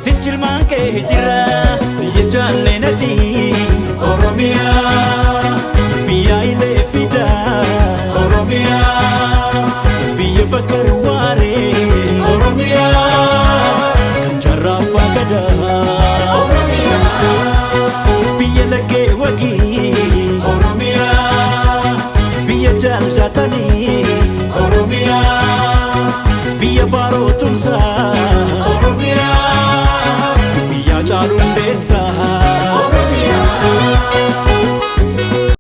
Sichilmaan kee jira biyya jaallee nadii Oromiyaa, biyya ilee fidaa Oromiyaa, biyya bakar waaree Oromiyaa, kan jaarraa abbaa gadaa.